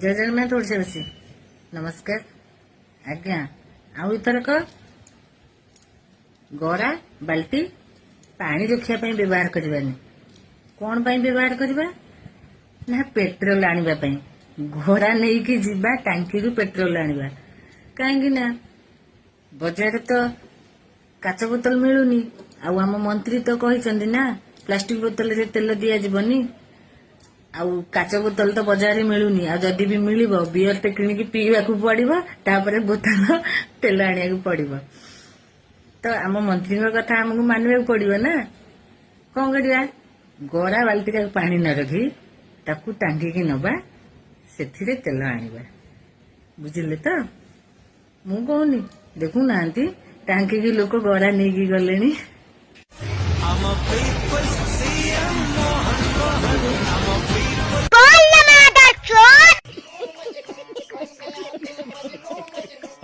ଜୟ ଜଗନ୍ନାଥ ଓଡ଼ିଶାବାସୀ, ନମସ୍କାର ଆଜ୍ଞା। ଆଉ ଏଥରକ ଗରା ବାଲ୍ଟି ପାଣି ରଖିବା ପାଇଁ ବ୍ୟବହାର କରିବାନି। କଣ ପାଇଁ ବ୍ୟବହାର କରିବା ନା, ପେଟ୍ରୋଲ ଆଣିବା ପାଇଁ। ଗରା ନେଇକି ଯିବା, ଟାଙ୍କିରୁ ପେଟ୍ରୋଲ ଆଣିବା। କାହିଁକି ନା ବଜାରରେ ତ କାଚ ବୋତଲ ମିଳୁନି। ଆଉ ଆମ ମନ୍ତ୍ରୀ ତ କହିଛନ୍ତି ନା, ପ୍ଲାଷ୍ଟିକ ବୋତଲରେ ତେଲ ଦିଆଯିବନି। ଆଉ କାଚ ବୋତଲ ତ ବଜାରରେ ମିଳୁନି। ଆଉ ଯଦି ବି ମିଳିବ, ବିୟରଟେ କିଣିକି ପିଇବାକୁ ପଡିବ, ତାପରେ ବୋତଲ ତେଲ ଆଣିବାକୁ ପଡିବ। ତ ଆମ ମନ୍ତ୍ରୀଙ୍କ କଥା ଆମକୁ ମାନିବାକୁ ପଡିବ ନା। କଣ କରିବା? ଗରା ବାଲ୍ଟିରେ ପାଣି ନ ରଖି ତାକୁ ଟାଙ୍କିକି ନବା, ସେଥିରେ ତେଲ ଆଣିବା। ବୁଝିଲେ ତ? ମୁଁ କହୁନି, ଦେଖୁନାହାନ୍ତି, ଟାଙ୍କିକି ଲୋକ ଗରା ନେଇକି ଗଲେଣି। I'm a big